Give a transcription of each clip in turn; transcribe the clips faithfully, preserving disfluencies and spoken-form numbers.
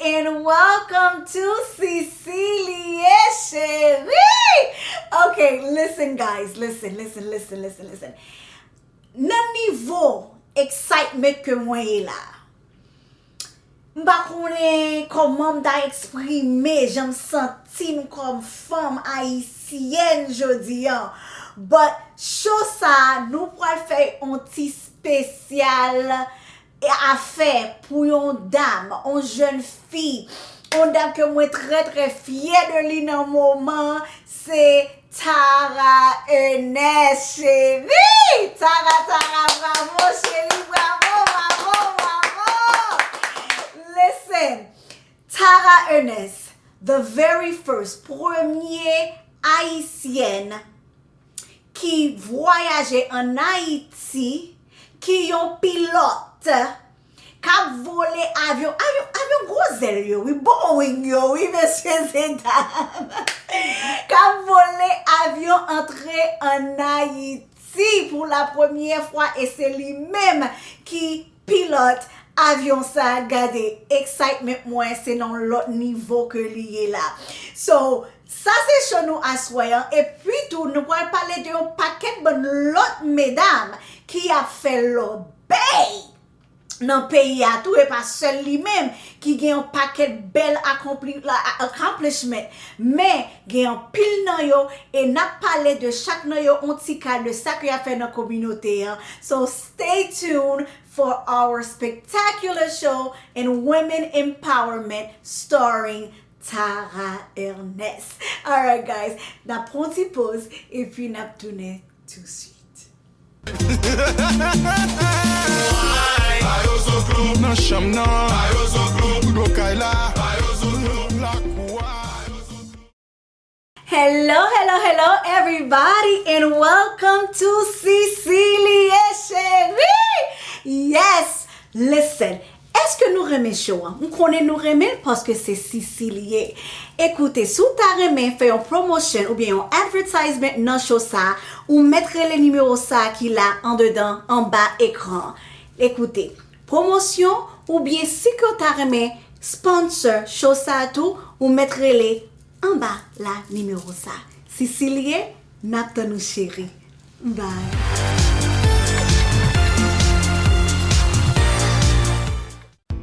And welcome to Cecilie Chérie! Okay, listen guys, listen, listen, listen, listen, listen. Nan nivo excitement ke mwen ye la, m pa konnen kòman m ta eksprime jan m santi m kòm fanm ayisyèn jodi a. But show sa, nou pral fè yon ti spesyal afè pou yon dam, yon jèn fi, yon dam ke mwen trè, trè fyè de li nan moman, se Tara Ernest, cheri! Tara, Tara, bravo, cheri, bravo, bravo, bravo! Listen, Tara Ernest, the very first, premye ayisyèn ki vwayaje ann Ayiti, ki yon pilòt k ap vole avyon, avyon, avyon gwo zèl yo, wi, Boeing yo, wi, mesye e dam, k ap vole avyon antre ann Ayiti pou la premyè fwa, e se li menm ki pilòt avyon sa. Gade, excitement mwen se nan yon lòt nivo ke li ye la. So, sa se show nou aswè an. Epi tou, nou pral pale de yon pakèt bann lòt medam ki ap fè lòbèy nan peyi a tou, e pa sèl li menm ki gen yon pakèt bèl akonpli-, la, a-, accomplishment, men gen anpil nan yo, e n ap pale de chak nan yo, yon ti ka de sa ke y ap fè nan kominote an. So stay tuned for our spectacular show and women empowerment starring Tara Ernest. Alright guys, n ap pran yon ti poz epi n ap tounen tou swit. Nan chanm nan, lokay la, lakou a. Hello, hello, hello, everybody, and welcome to Cecilie Chérie! Yes! Listen, èske nou renmen show an? M konnen nou renmen l paske se Cecilie. Ekoute, si w ta renmen fè yon promotion oubyen yon advertisement nan show sa, ou mèt rele nimewo sa ki la andedan, anba ekran. Ekoute, pwomosyon oubyen si ke w ta renmen sponsor show sa tou, ou mèt rele anba la nimewo sa. Cecilie, n ap tann ou cheri. Bye.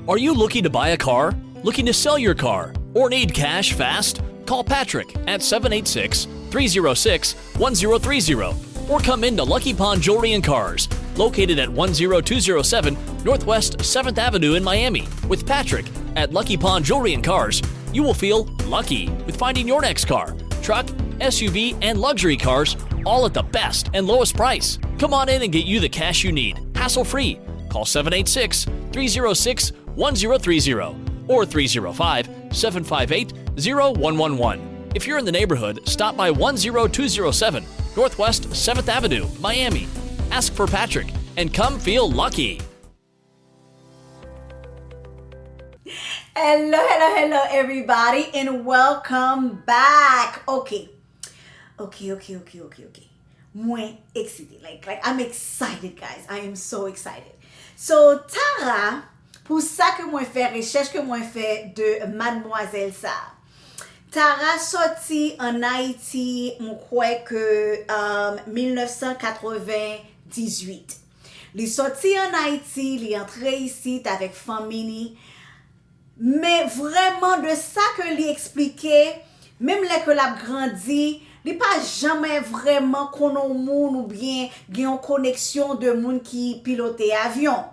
Are you looking to buy a car? Looking to sell your car? Or need cash fast? Call Patrick at seven eight six, three zero six, one zero three zero or come into Lucky Pond Jewelry and Cars, located at one zero two zero seven Northwest seventh Avenue in Miami. With Patrick at Lucky Pond Jewelry and Cars, you will feel lucky with finding your next car, truck, S U V, and luxury cars, all at the best and lowest price. Come on in and get you the cash you need, hassle free. Call seven eight six, three zero six, one zero three zero or three zero five, seven five eight, zero one one one. If you're in the neighborhood, stop by one zero two zero seven Northwest seventh Avenue, Miami. Ask for Patrick and come feel lucky. Hello, hello, hello, everybody, and welcome back. Ok. Ok, ok, ok, ok, ok. Mwen eksite. Like, like, I'm excited, guys. I am so excited. So, Tara, pou sa ke mwen fè, rechèch ke mwen fè de madmwazèl sa. Tara sòti ann Ayiti, mwen kwè ke, um, mil nèf san katreven dizuit. Li sòti ann Ayiti, li antre isit avèk fanmi li. Men vrèman de sa ke li eksplike, menm lè ke l ap grandi, li pa janmè vrèman konn yon moun oubyen gen yon koneksyon de moun ki pilote avyon.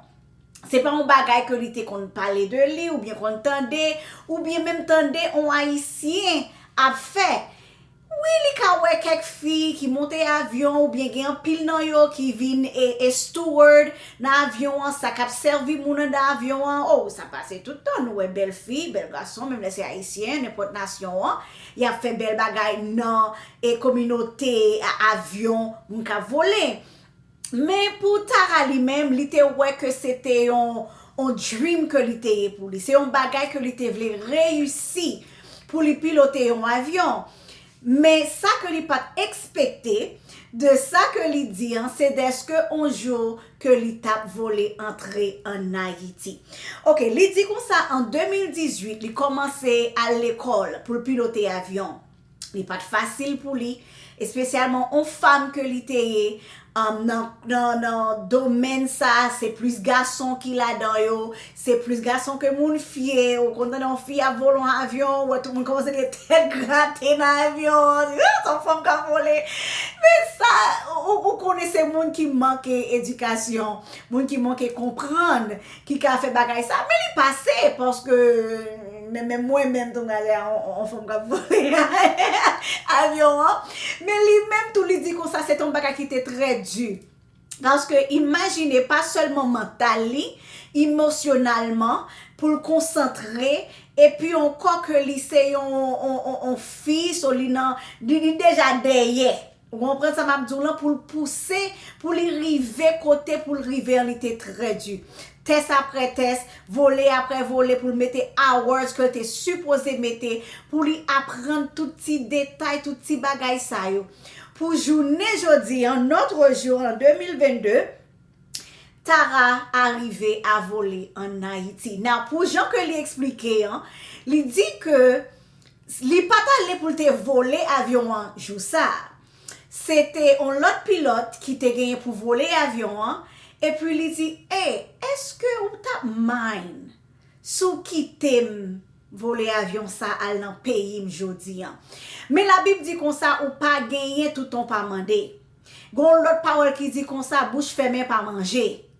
Se pa yon bagay ke li te konn pale de li oubyen konn tande, oubyen menm tande yon Ayisyen ap fè. Wi, li ka wè kèk fi ki monte avyon, oubyen gen anpil nan yo ki vin e, e steward nan avyon an, sa k ap sèvi moun anndan avyon an. O, sa pase tout tan, nou wè bèl fi, bèl gason, menm lè se ayisyen, nenpòt nasyon an, y ap fè bèl bagay nan e kominote a, avyon, moun k ap vole. Men pou Tara li menm, li te wè ke se te yon, yon dream ke li te ye pou li. Se yon bagay ke li te vle reyisi pou li pilote yon avyon. Men sa ke li pa t ekspekte de sa ke li di an, se dèske on jou ke li t ap vole antre ann Ayiti. Oke, li di konsa an de mil dizuit, li kòmanse al lekòl pou l pilote avyon. Li pa t fasil pou li, espesyalman on fanm ke li te ye, um, nan, nan, nan domèn sa, se plis gason ki ladan yo, se plis gason ke moun fi ye, ou konn tande yon fi ap vole yon avyon, ou wè tout moun kòmanse gen tèt grate nan avyon an, ah, se yon fanm k ap vole. Men sa, ou, ou konnen se moun ki manke edikasyon, moun ki manke konprann, ki ka fè bagay sa, men li pase, paske men, men mwen menm tou, m gade on, on, on fanm k ap vole avyon an. Men li menm tou, li di konsa, se te yon bagay ki te trè di. Paske imajine, pa sèlman mantal li, emosyonalman, pou l konsantre, epi ankò ke li se yon, on, on, on fi, so li nan, li, li deja dèyè. Ou konprann sa m ap di w lan? Pou l pouse, pou li rive kote pou l rive an, li te trè di. Tès aprè tès, vole aprè vole, pou l mete hours ke l te sipoze mete, pou li aprann tout ti detay, tout ti bagay sa yo. Pou jounen jodi an, notre jour, an de mil vennde, Tara arive a vole ann Ayiti. Now, pou jan ke li eksplike an, li di ke li pa t ale pou l te vole avyon an jou sa a. Se te on lòt pilòt ki te genyen pou vole avyon an, epi li di, "Ey, èske ou t ap mind si w kite m vole avyon sa al nan peyi m jodi an?" Men Labib di konsa, ou pa genyen toutan w pa mande. Gon lòt pawòl ki di konsa, bouch fèmen pa manje.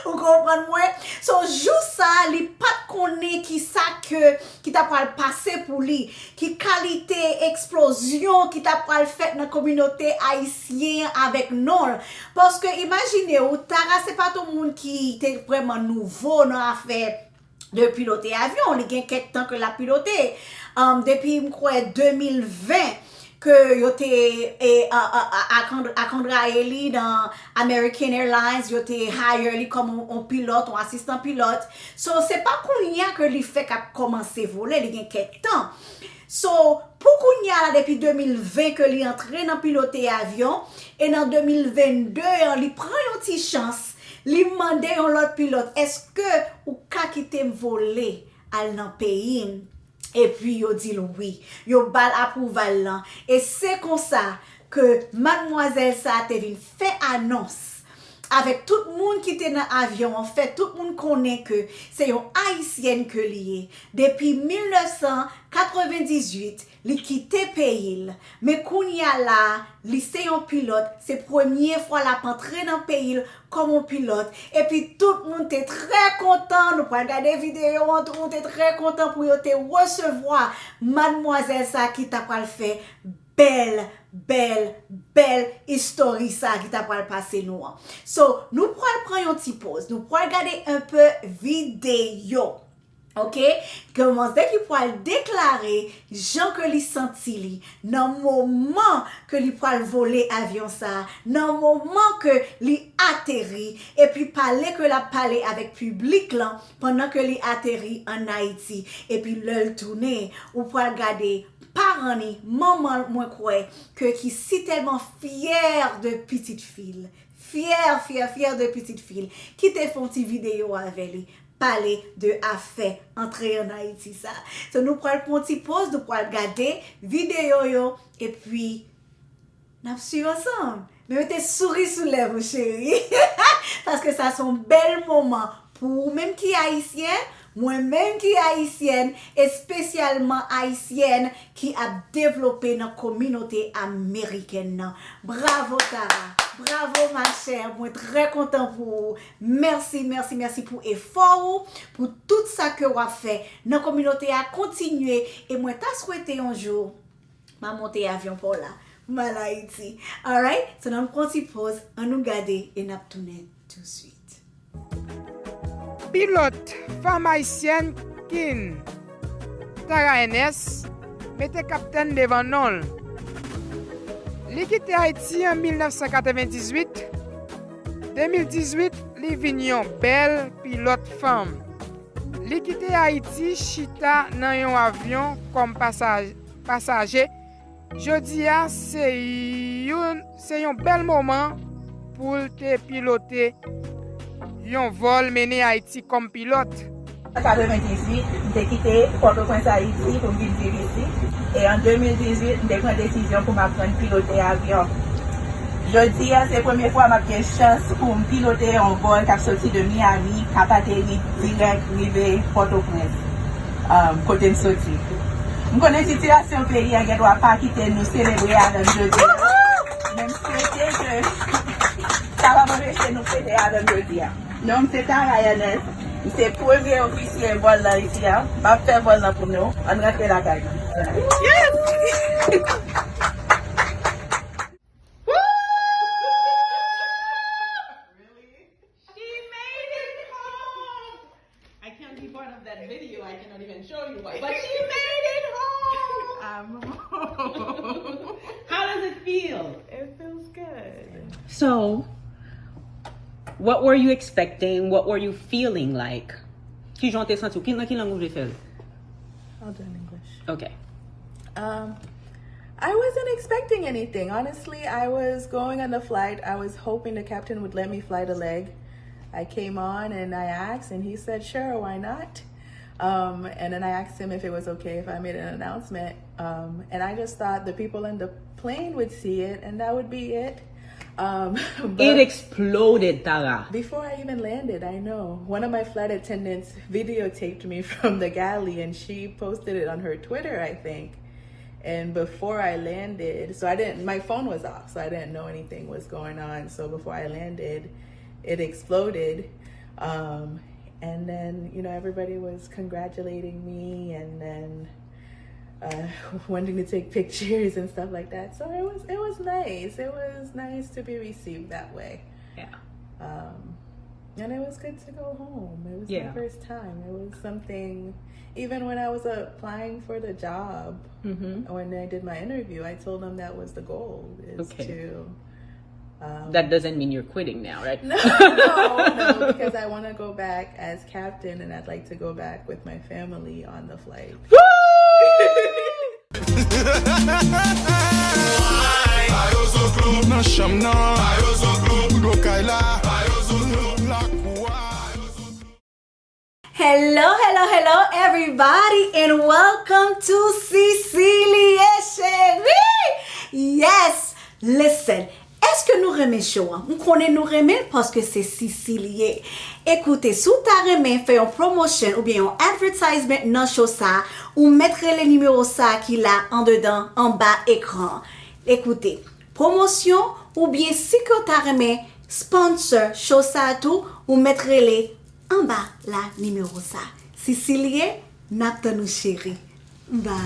Ou konprann mwen? So, jou sa, li pa t konnen ki sa ke, ki ta pral pase pou li, ki kalite eksplozyon ki ta pral fèt nan kominote ayisyen an avèk non l. Paske imajine w, Tara se pa t yon moun ki te vrèman nouvo nan afè de pilote avyon. Li gen kèk tan ke l ap pilote. Um, depi, m kwè, de mil ven, ke yo te, e, a, a, a, akand-, akandraye li nan American Airlines, yo te hire li kòm on, on pilòt, on asistan pilòt. So, se pa kounye a ke li fèk ap kòmanse vole, li gen kèk tan. So, pou kounye a la, depi de mil ven ke li antre nan pilote avyon, e nan de mil vennde an, li pran yon ti chans, li mande yon lòt pilòt, "Èske ou ka kite m vole al nan peyi m?" Epi yo di l wi. Yo ba l apwouval lan. E se konsa ke madmwazèl sa a te vin fè anons avèk tout moun ki te nan avyon an, fè tout moun konnen ke se yon ayisyèn ke li ye. Depi mil nèf san katrevendizuit, li kite peyi l. Men kounye a la a, li se yon pilòt. Se premye fwa l ap antre nan peyi l kòm yon pilòt. Epi tout moun te trè kontan. Nou pral gade videyo an tou, te trè kontan pou yo te resevwa madmwazèl sa ki ta pral fè bèl, bèl, bèl istòri sa ki ta pral pase nou an. So, nou pral pran yon ti poz. Nou pral gade enpe videyo. Oke? Gen yon manzè ki pral deklare jan ke li santi li nan moman ke li pral vole avyon sa a, nan moman ke li ateri, epi pale ke l ap pale avèk piblik lan pandan ke li ateri ann Ayiti. Epi lè l tounen, ou pral gade paran li, manman l, mwen kwè, ke ki sitèlman fyè de pitit fi l. Fyè, fyè, fyè de pitit fi l. Ki te fè yon ti videyo avè li. Pale de afè antre ann Ayiti sa. So, nou pral pran yon ti poz, nou pral gade videyo yo, epi n ap swiv ansanm. Men mete souri sou lèv ou, cheri. Paske sa se yon bèl moman pou ou menm ki ayisyen, mwen menm ki ayisyèn, espesyalman ayisyèn ki ap devlope nan kominote amerikèn nan. Bravo, Tara! Bravo, ma chère! Mwen trè kontan pou ou. Mèsi, mèsi, mèsi pou efò ou, pou tout sa ke w ap fè nan kominote a. Kontinye, e mwen ta swete yon jou m a monte avyon pa w la pou m al Ayiti. Alright? So, n ann pran ti poz, ann nou gade e n ap tounen touswit. Pilòt fanm ayisyèn Kin Tara Ernest mete kaptèn devan non l. Li kite Ayiti an mil nèf san katrevendizuit. De mil dizuit, li vin yon bèl pilòt fanm. Li kite Ayiti chita nan yon avyon kòm pasaj-, pasaje Jodi a se youn, se yon bèl moman pou l te pilote yon vòl mennen Ayiti kòm pilòt. An katrevendizuit, m te kite Pòtoprens, Ayiti, pou m vin viv isi. E an de mil dizuit, m te pran desizyon pou m aprann pilote avyon. Jodi a, se premye fwa m ap gen chans pou m pilote yon vòl k ap soti de Miami, k ap ateri dirèk rive Pòtoprens, um, kote m soti. M konnen sitiyasyon peyi a gendwa pa kite nou selebre avè m jodi a, men m swete ke sa p ap anpeche nou fete avè m jodi a. Non m se Tara Ernest, m se premye ofisye vòl lan isi a. M ap fè vòl lan pou nou. Ann rantre lakay nou. She made it home. I can't be part of that video. I cannot even show you what. But she made it home. I'm home. How does it feel? It feels good. So, what were you expecting? What were you feeling like? Kijan w te santi w? Ki, nan ki lang ou vle fè l? I'll do it in English. Ok. Um, I wasn't expecting anything. Honestly, I was going on the flight. I was hoping the captain would let me fly the leg. I came on and I asked, and he said, sure, why not? Um, and then I asked him if it was okay if I made an announcement. Um, and I just thought the people in the plane would see it, and that would be it. Um, but It exploded, Tara. Before I even landed, I know. One of my flight attendants videotaped me from the galley and she posted it on her Twitter, I think. And before I landed, so I didn't, my phone was off, so I didn't know anything was going on. So before I landed, it exploded. Um, and then, you know, everybody was congratulating me and then uh, wanting to take pictures and stuff like that. So it was it was nice. It was nice to be received that way. Yeah. Um, and it was good to go home. It was Yeah. my first time. It was something. Even when I was applying for the job, Mm-hmm. when I did my interview, I told them that was the goal is Okay. to. Um, That doesn't mean you're quitting now, right? No, no, no, because I want to go back as captain, and I'd like to go back with my family on the flight. Nan chanm nan, dlo kay la, lakou a. Hello, hello, hello, everybody, and welcome to Sisilie Chérie! Yes! Listen, èske nou renmen show an? M konnen nou renmen l paske se Sisilie. Ekoute, si w ta renmen fè yon promotion oubyen yon advertisement nan show sa, ou mèt rele nimewo sa ki la andedan, anba ekran. Ekoute, pwomosyon oubyen si ke w ta renmen sponsor show sa tou, ou mèt rele anba la nimewo sa. Sisilie, n ap tann ou cheri. Bye.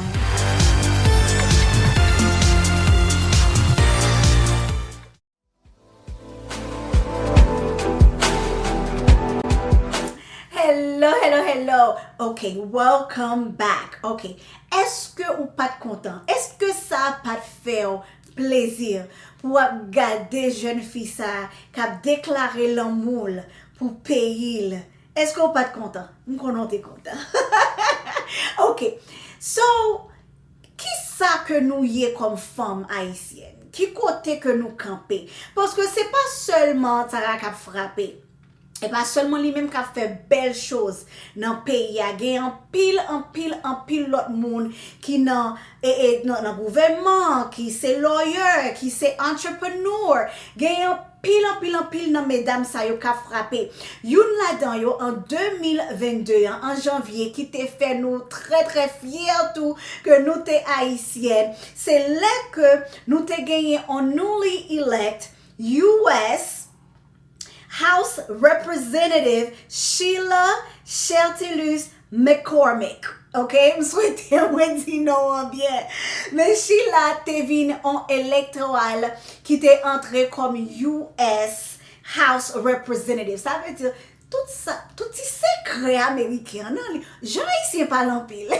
Hello, hello, hello. Ok, welcome back. Ok, èske ou pa t kontan? Èske sa pa t fè w plezi pou w ap gade jèn fi sa k ap deklare lanmou l pou peyi l? Èske w pa t kontan? M konnen w te kontan. Ok, so, kisa ke nou ye kòm fanm ayisyèn? Ki kote ke nou kanpe? Paske se pa sèlman Tara k ap frape. E pa sèlman li menm k ap fè bèl choz nan peyi a. Gen anpil, anpil, anpil lòt moun ki nan, e, e, nan, nan gouvènman, ki se lawyer, ki se entrepreneur. Gen anpil, anpil, anpil nan medam sa yo k ap frape. Youn ladan yo, an de mil vennde an, an janvye, ki te fè nou trè, trè fyè tou ke nou te ayisyèn, se lè ke nou te genyen on newly elect U S House Representative Sheila Sheltilus McCormick. Ok, m swete mwen di non an byen. Men Sheila te vin on electoral ki te antre kòm U S House Representative. Sa vle di, tout sa, tout ti sekrè ameriken an nan li. Jan ayisyen pale anpil.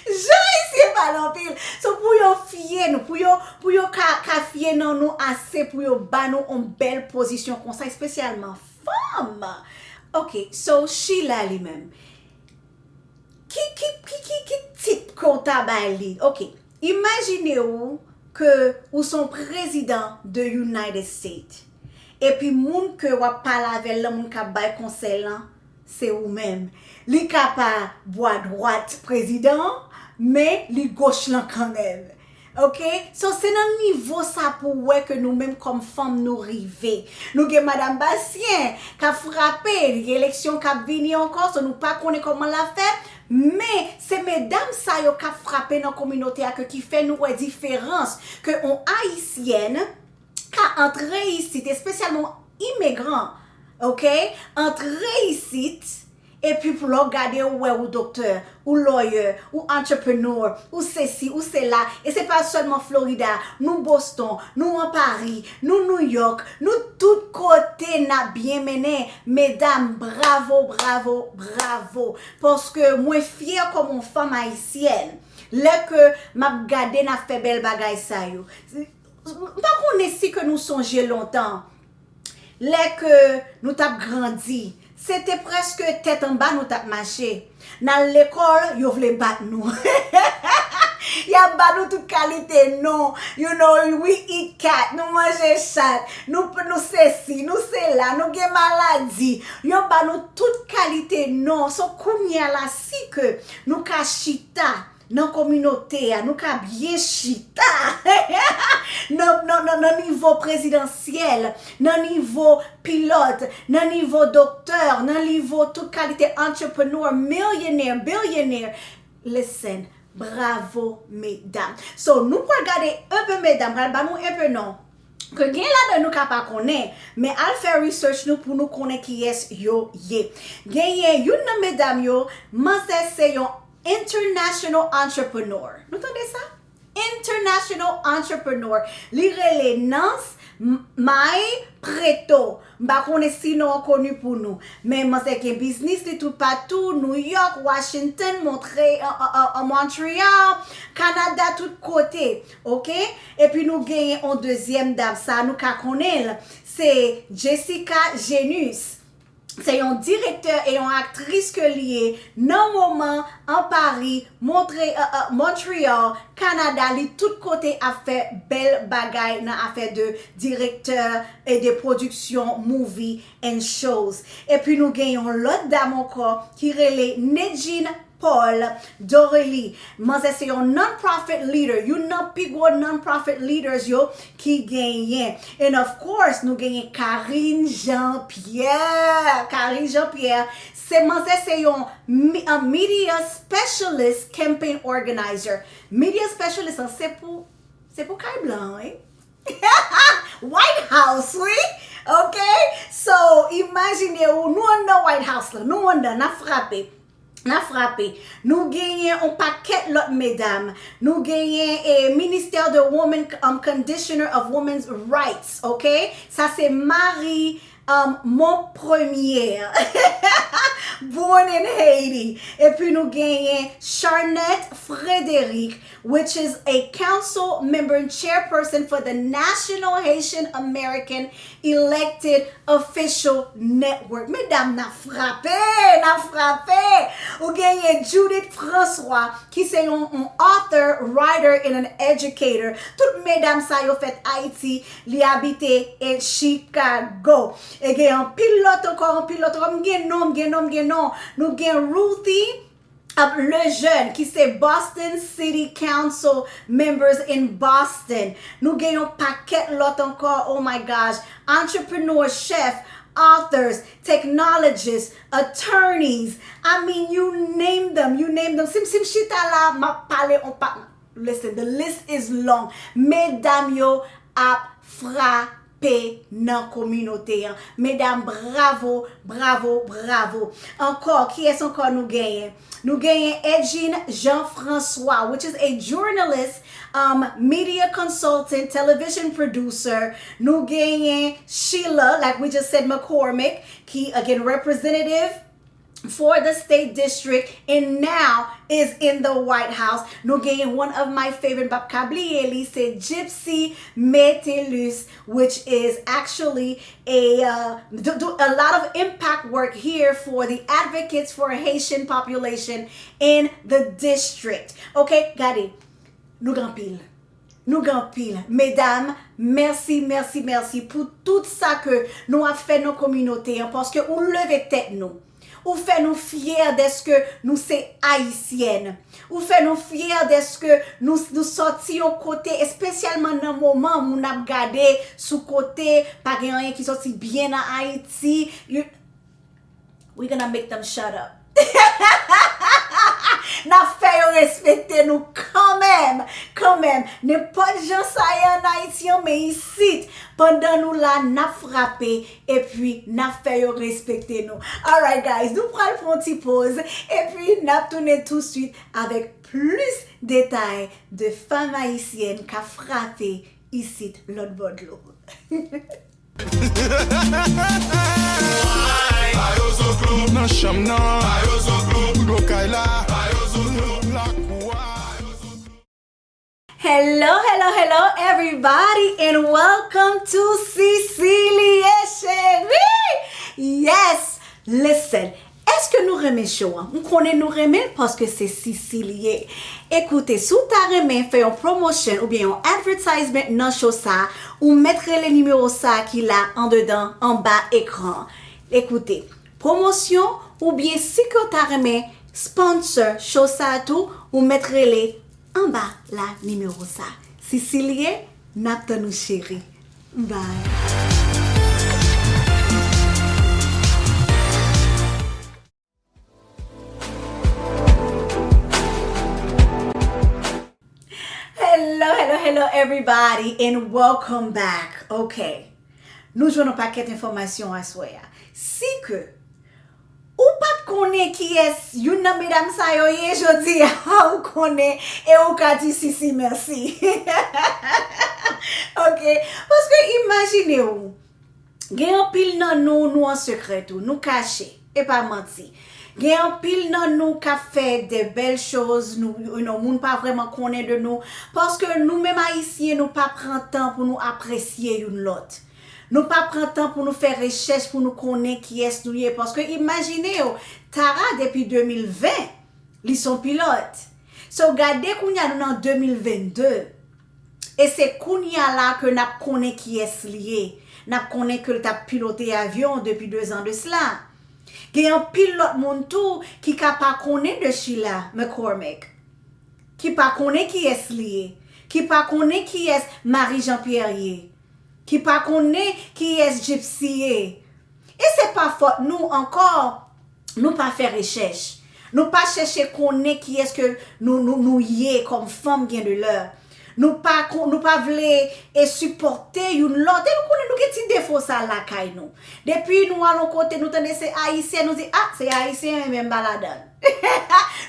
Jan ayisyen pale anpil. So pou yo fye nou, pou yo, pou yo ka, ka fye nan nou ase pou yo ba nou on bèl pozisyon konsa, espesyalman fanm. Ok, so Sheila li menm. Ki, ki, ki, ki, ki tit ke w ta bay li. Ok, imajine w ke ou se yon prezidan de United States. Epi moun ke w ap pale avè l lan, moun k ap bay konsèy lan, se ou menm. Li ka pa bwa dwat prezidan an, men li goch lan kanmenm. Ok? So, se nan nivo sa pou w wè ke nou menm kòm fanm nou rive. Nou gen Madanm Bastien k ap frape, gen eleksyon k ap vini ankò, so nou pa konnen kòman l ap fè, men se medam sa yo k ap frape nan kominote a ke ki fè nou wè diferans ke yon Ayisyèn ka antre isit, espesyalman imigran, ok, antre isit, epi pou lè w gade ou wè ou doktè, ou lawyer, ou entrepreneur, ou sesi, ou sela, e se pa sèlman Florida, nou Boston, nou an Paris, nou New York, nou tout kote n ap byen mennen, medam, bravo, bravo, bravo, paske mwen fyè kòm yon fanm ayisyèn, lè ke m ap gade n ap fè bèl bagay sa yo. M pa konnen si ke nou sonje lontan, lè ke nou t ap grandi, se te prèske tèt anba nou t ap mache. N al lekòl, yo vle bat nou. Y ap ba nou tout kalite non. You know, we eat cat, nou manje chat, nou, nou sesi, nou sela, nou gen maladi. Yo ba nou tout kalite non. So, kounye a la, si ke nou ka chita nan kominote a, nou ka byen chita nan, nan, nan, nan nivo prezidansyèl, nan nivo pilòt, nan nivo doktè, nan nivo tout kalite entrepreneur, millionaire, billionaire. Listen, bravo, medam. So, nou pral gade enpe medam, pral ba nou enpe non. Ke gen ladan nou ka pa konnen, men al fè research nou pou nou konnen kiyès yo ye. Genyen youn nan medam yo, manzè se yon international entrepreneur. Nou tande sa? International entrepreneur. Li rele Nance M-, May Preto. M pa konnen si non an koni pou nou. Men manzè gen biznis li toupatou, New York, Washington, Montre-, an, an, an, an Montreal, Canada, tout kote. Ok? Epi nou genyen yon dezyèm dam, sa nou ka konnen l, se Jessica Genus. Se yon direktè e yon aktris ke li ye nan moman an Paris, Montre-, euh, euh, Montreal, Canada, li tout kote ap fè bèl bagay nan afè de direktè e de pwodiksyon movie and shows. Epi nou gen yon lòt dam ankò ki rele Nedjine Paul Dorely. Manzè se yon non-profit leader, youn nan pi gwo non-profit leaders yo ki genyen. And of course, nou genyen Karine Jean-Pierre. Karine Jean-Pierre, se manzè se yon mi-, a media specialist campaign organizer. Media specialist, an, se pou, se pou kay blan, wi. White House, wi. Ok? So, imajine ou, nou anndan White House la, nou anndan, n ap frape. N ap frape. Nou genyen yon pakèt lòt medam. Nou genyen, eh, Ministère de Women, um, Conditioner of Women's Rights, ok? Sa se Marie, um, Montpremier. Born in Haiti. Epi nou genyen Charnette Frederic, which is a council member and chairperson for the National Haitian American Elected Official Network. Medam, n ap frape, n ap frape. Ou genyen Judith François, ki se yon, yon author, writer, and an educator. Tout medam sa yo fèt Ayiti, li abite e Chicago. E gen anpil lòt ankò, anpil lòt ankò. M gen non, m gen non, m gen non. Nou gen Ruthie, ap Lejeune, ki se Boston City Council members in Boston. Nou gen yon pakèt lòt ankò, oh my gosh. Entrepreneur, chef, authors, technologists, attorneys. I mean, you name them, you name them. Si m, si m chita la, m ap pale, on pa, listen, the list is long. Medam yo ap frape nan kominote an. Medam, bravo, bravo, bravo. Ankò, kiyès ankò nou genyen? Nou genyen Edgine Jean-François, which is a journalist, um, media consultant, television producer. Nou genyen Sheila, like we just said, McCormick, ki, again, representative for the state district and now is in the White House. Nou genyen one of my favorite, m pap ka bliye li, se Gypsy Metellus, which is actually a uh, do, do a lot of impact work here for the advocates for Haitian population in the district. Okay, gade, nou gen anpil. Nou gen anpil. Medam, mèsi, mèsi, mèsi pou tout sa ke nou ap fè nan kominote an, paske ou leve tèt nou. Ou fè nou fyè dèske nou se Ayisyèn. Ou fè nou fyè dèske nou, nou sòti yon kote, espesyalman nan moman moun ap gade sou kote, pa gen anyen ki sòti byen nan Ayiti. You, we gonna make them shut up. N ap fè yo respekte nou kanmenm, kanmenm. Nenpòt jan sa ye ann Ayiti an, men isit, pandan nou la, n ap frape, epi n ap fè yo respekte nou. Alright, guys, nou pral pran yon ti poz, epi n ap tounen touswit avèk plis detay de fanm ayisyèn k ap frape isit, lòt bò dlo. Nan chanm nan, blokay la, lakou a. Hello, hello, hello, everybody, and welcome to Cecilie Chérie. Yes, listen. Èske nou renmen show an? M konnen nou renmen l paske se Cecilie. Ekoute, si w ta renmen fè yon promotion oubyen yon advertisement nan show sa, ou mèt rele nimewo sa ki la andedan, anba ekran. Ekoute, pwomosyon oubyen si ke w ta renmen sponsor show sa tou, ou mèt rele anba la nimewo sa. Cecilie, n ap tann ou cheri. Bye. Hello, hello, hello, everybody, and welcome back. Ok. Nou jwenn yon pakèt enfòmasyon aswè a. Si ke ou pa t konnen kiyès youn nan medam sa yo ye, jodi a, ou konnen, e ou ka di Sisi mèsi. Ok? Paske imajine w, gen anpil nan nou, nou an sekrè tou, nou kache, e pa manti. Gen anpil nan nou k ap fè de bèl choz, nou, you know, moun pa vrèman konnen de nou, paske nou menm Ayisyen, nou pa pran tan pou nou apresye youn lòt. Nou pa pran tan pou nou fè rechèch pou nou konnen kiyès nou ye. Paske imajine w, Tara depi de mil ven, li se yon pilòt. So, gade kounye a nou nan de mil venn de. E se kounye a la ke n ap konnen kiyès li ye. N ap konnen ke l t ap pilote avyon depi de zan de sila. Gen anpil lòt moun tou ki ka pa konnen de Sheila McCormick, ki pa konnen kiyès li ye, ki pa konnen kiyès Marie Jean Pierre ye, ki pa konnen kiyès Gypsy ye. E se pa fòt nou ankò, nou pa fè rechèch. Nou pa chèche konnen kiyès ke nou, nou, nou ye kòm fanm gen de lè. Nou pa kon-, nou pa vle e sipòte youn lòt. E nou konnen nou gen ti defo sa lakay nou. Depi nou al yon kote, nou tande se Ayisyen, nou di, "Ah, se Ayisyen, men m pa ladan l."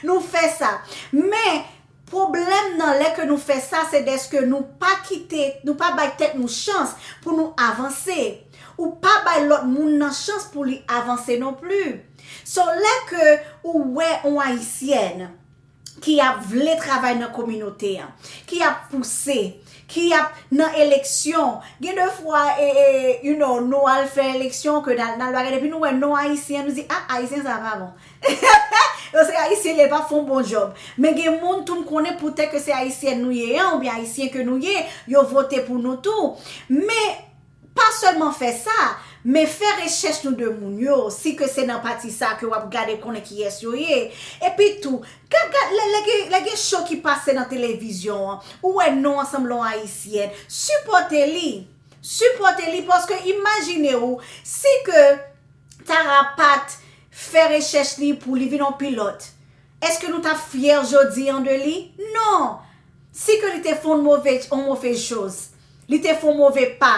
Nou fè sa. Men, pwoblèm nan lè ke nou fè sa, se dèske nou pa kite, nou pa bay tèt nou chans pou nou avanse. Ou pa bay lòt moun nan chans pou li avanse non pli. So, lè ke ou wè yon Ayisyèn ki ap vle travay nan kominote an, ki ap pouse, ki ap nan eleksyon. Gen de fwa, e, e, you know, nou al fè eleksyon, ke n al, n al bagay, epi nou wè non Ayisyen, nou di, "Ah, Ayisyen sa pa bon." Yo se Ayisyen, li pa fè yon bon djòb. Men gen moun tou m konnen poutèt ke se Ayisyen nou ye an, oubyen Ayisyen ke nou ye, yo vote pou nou tou. Men, pa sèlman fè sa, men fè rechèch nou de moun yo, si ke se nan pati sa ke w ap gade konnen kiyès yo ye. Epi tou, gad, gad, lè, lè gen, lè gen show ki pase nan televizyon an, ou wè non an sanble yon Ayisyèn, sipòte li. Sipòte li, paske imajine w, si ke Tara pa t fè rechèch li pou li vin yon pilòt, èske nou t ap fyè jodi an de li? Non! Si ke li te fè yon move, yon move choz, li te fè yon move pa,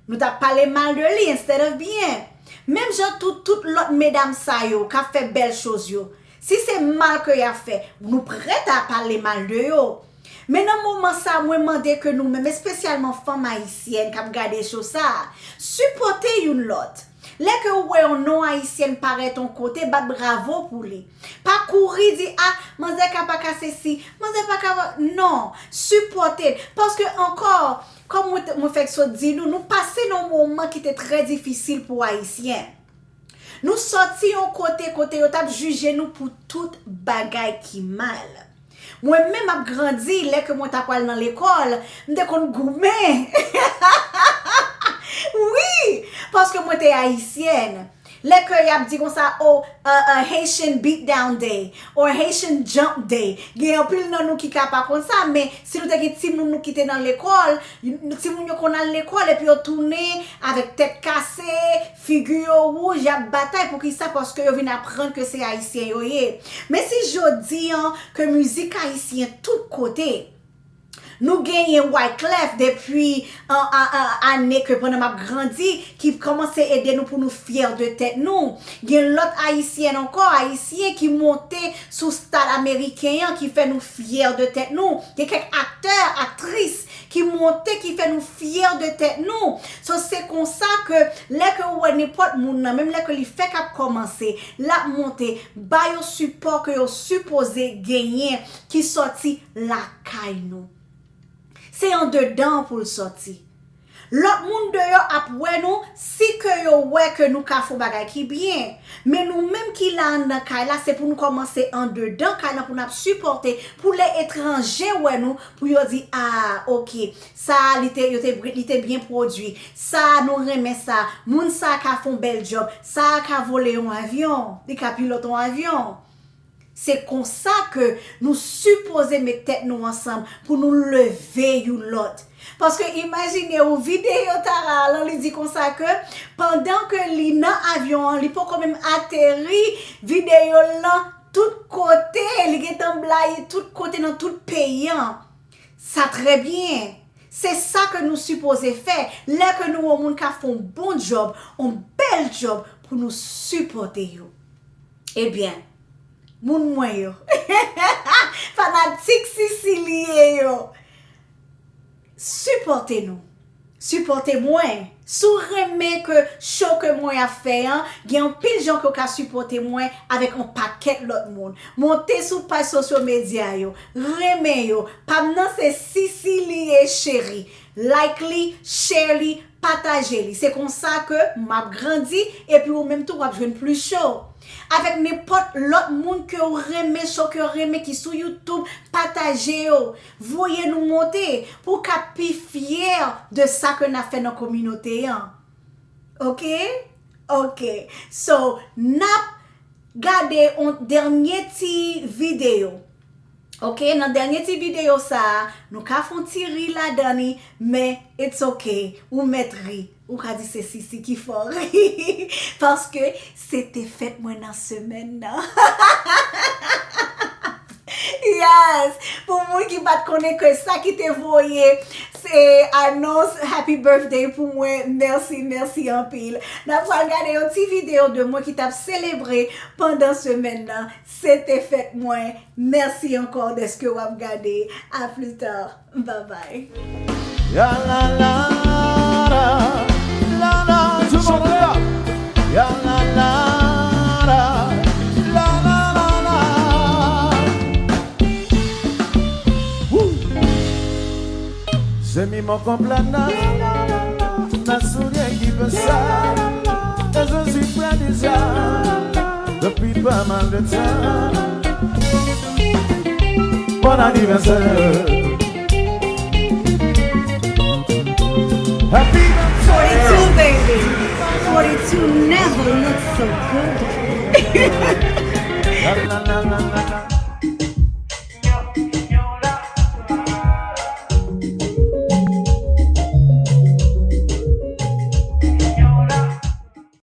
nou t ap pale mal de li instead of byen. Menm jan tou, tout lòt medam sa yo k ap fè bèl choz yo, si se mal ke y ap fè, nou prèt a pale mal de yo. Men nan moman sa, mwen mande ke nou menm, espesyalman fanm ayisyèn k ap gade show sa, sipòte youn lòt. Lè ke ou wè yon non ayisyèn parèt yon kote, bat bravo pou li. Pa kouri di, "Ah, manzè ka pa ka sesi, manzè pa ka pa," non, sipòte l. Paske ankò, kòm mwen te, mwen fèk sot di nou, nou pase nan yon moman ki te trè difisil pou ayisyen. Nou sòti yon kote, kote yo t ap jije nou pou tout bagay ki mal. Mwen menm ap grandi, lè ke mwen ta pral nan lekòl, m te konn goumen. Wi, paske mwen te ayisyèn. Lè ke y ap di konsa, "Oh, uh, uh, Haitian beat down day, or Haitian jump day." Gen anpil nan nou ki ka pa konn sa, men si nou te gen timoun nou ki te nan lekòl, timoun yo konn al lekòl epi yo tounen avèk tèt kase, figi yo wouj, y ap batay. Poukisa? Paske yo vin aprann ke se ayisyen yo ye. Men si jodi an ke mizik ayisyen tout kote, nou genyen Wyclef depi an, an, an, ane ke pandan m ap grandi, ki kòmanse ede nou pou nou fyè de tèt nou. Gen lòt ayisyèn ankò, ayisyen ki monte sou stad ameriken an, ki fè nou fyè de tèt nou. Gen kèk aktè, aktris ki monte, ki fè nou fyè de tèt nou. So, se konsa ke lè ke ou wè nenpòt moun nan, menm lè ke li fèk ap kòmanse, l ap monte, ba yo sipò ke yo sipoze genyen ki sòti lakay nou. Se andedan pou l sòti. Lòt moun deyò ap wè nou si ke yo wè ke nou ka fè yon bagay ki byen. Men nou menm ki la anndan kay la, se pou nou kòmanse andedan kay la pou n ap sipòte, pou lè etranje wè nou, pou yo di, "Ah, oke, sa a, li te, yo te, li te byen pwodui. Sa a, nou renmen sa. Moun sa a ka fè yon bèl djòb. Sa a ka vole yon avyon. Li ka pilòte yon avyon." Se konsa ke nou sipoze met tèt nou ansanm pou nou leve youn lòt. Paske imajine w, videyo Tara a lan, li di konsa ke pandan ke li nan avyon an, li poko menm ateri, videyo l lan tout kote, li gentan blayi tout kote nan tout peyi an. Sa trè byen. Se sa ke nou sipoze fè lè ke nou wè yon moun ka fè yon bon djòb, yon bèl djòb pou nou sipòte yo. Ebyen, moun mwen yo, fanatik Sisi li ye yo, sipòte nou. Sipòte mwen. Si w renmen ke show ke mwen ap fè an, gen anpil jan ke w ka sipòte mwen avèk yon pakèt lòt moun. Monte sou paj sosyo medya yo, renmen yo. Pa m nan se Sisi li ye cheri. Like li, share li, pataje li. Se konsa ke m ap grandi, epi ou menm tou w ap jwenn plis show. Avèk nenpòt lòt moun ke w renmen, show ke w renmen ki sou YouTube, pataje yo. Voye nou monte pou w ka pi fyè de sa ke n ap fè nan kominote an. Oke? Oke. So, n ap gade yon dènye ti videyo. Oke? Nan dènye ti videyo sa a, nou ka fè yon ti ri ladan li, men it's ok. Ou mèt ri. Ou ka di se Sisi ki fè w ri. Paske se te fèt mwen nan semèn nan. Yes! Pou moun ki pa t konnen ke sa ki te voye se anons happy birthday pou mwen, mèsi, mèsi anpil. N ap pral gade yon ti videyo de mwen ki t ap selebre pandan semèn nan. Se te fèt mwen. Mèsi ankò dèske w ap gade. A pli ta. Bye bye. Ya la la la, la la, tout le monde est là. Ya la la la, la la la la. Woo! Zemi mon konprann nan, nan soulye ki fè sa. E je suis prêt déjà depuis pas mal de temps. Bon anniversaire. Happy forty-two, baby. Forty-two never looked so good.